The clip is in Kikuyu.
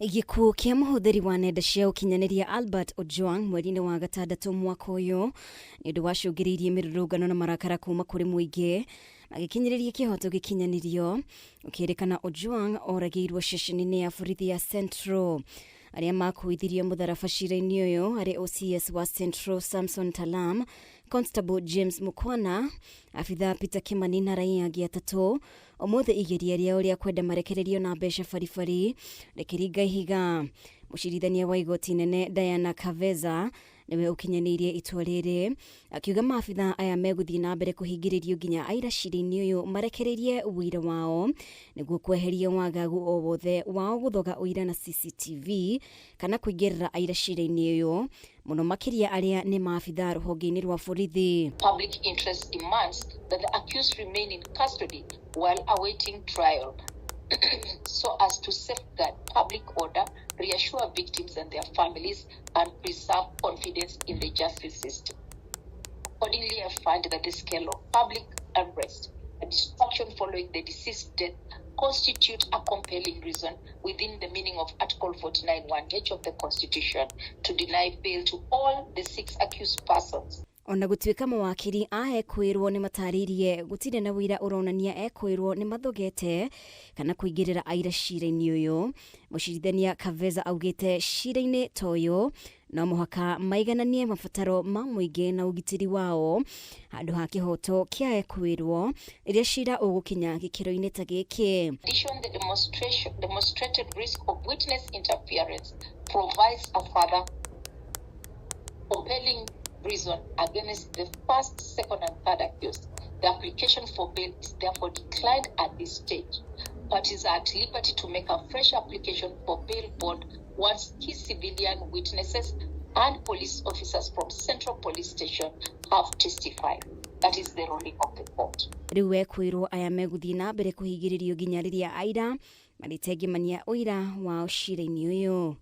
Gĩkuũ kĩa mũhũthĩri wa nenda cia ũkinyanĩria Albert Ojwang mweri-inĩ wa gatandatũ mwaka ũyũ nĩ ũndũ wacũngĩrĩirie mĩrũrũngano na marakara kuma kũrĩ mũingĩ magĩkinyĩrĩria kĩhoto gĩkinyanĩrio. Ũkĩrĩkana Ojwang oragĩirwo ceceni-inĩ ya borithi ya Central. Arĩa makuithirio mũtharaba cira-inĩ ũyũ arĩ OCS wa Central Samson Talam, Constable James Mukwana, abithaa Peter Kimani na raia angĩ atatũ. Ũmũthĩ igeria rĩao rĩa kwenda marekererio na mbeca baribari rĩkĩringa ihiga. Mũcirithania wa igoti inene Diana Kaveza nĩwe ũkinyanĩirie itua rĩrĩ, akiuga maabithaa aya megũthiĩ na mbere kũhingĩrĩrio nginya aira cira-inĩ ũyũ marekereirie ũira wao nĩguo kweheria wagagu o wothe wao gũthoga ũira na CCTV kana kũingĩrĩra aira cira-inĩ ũyũ, mũno makĩria arĩa nĩ maabithaa rũhonge-inĩ rwa borithi. Public interest demands that the accused remain in custody while awaiting trial so as to safeguard public order, reassure victims and their families, and preserve confidence in the justice system. Accordingly, I find that the scale of public unrest and destruction following the deceased death constitute a compelling reason within the meaning of Article 49(1)(h) of the Constitution to deny bail to all the six accused persons. Ona gũtuĩka mawakiri a ekwĩrwo nĩ matarĩirie gũtirĩ na ũira ũronania ekwĩrwo nĩ mathogete kana kũingĩrĩra aira cira-inĩ ũyũ, mũcirithania Kaveza augĩte cira-inĩ ta ũyũ no mũhaka maigananie mabataro ma mũingĩ na ũgitĩri wao handũ ha kĩhoto kĩa ekwĩrwo rĩrĩa cira ũgũkinya gĩkĩro-inĩ ta gĩkĩ. In addition, the demonstrated risk of witness interference provides a further compelling reason against the first, second, and third accused. The application for bail is therefore declined at this stage. Parties are at liberty to make a fresh application for bail bond once key civilian witnesses and police officers from Central Police Station have testified. That is the ruling of the court. Rĩu ekwĩrwo aya megũthiĩ na mbere kũhingĩrĩrio nginya rĩrĩa aira marĩtengĩmania ũira wao cira-inĩ ũyũ.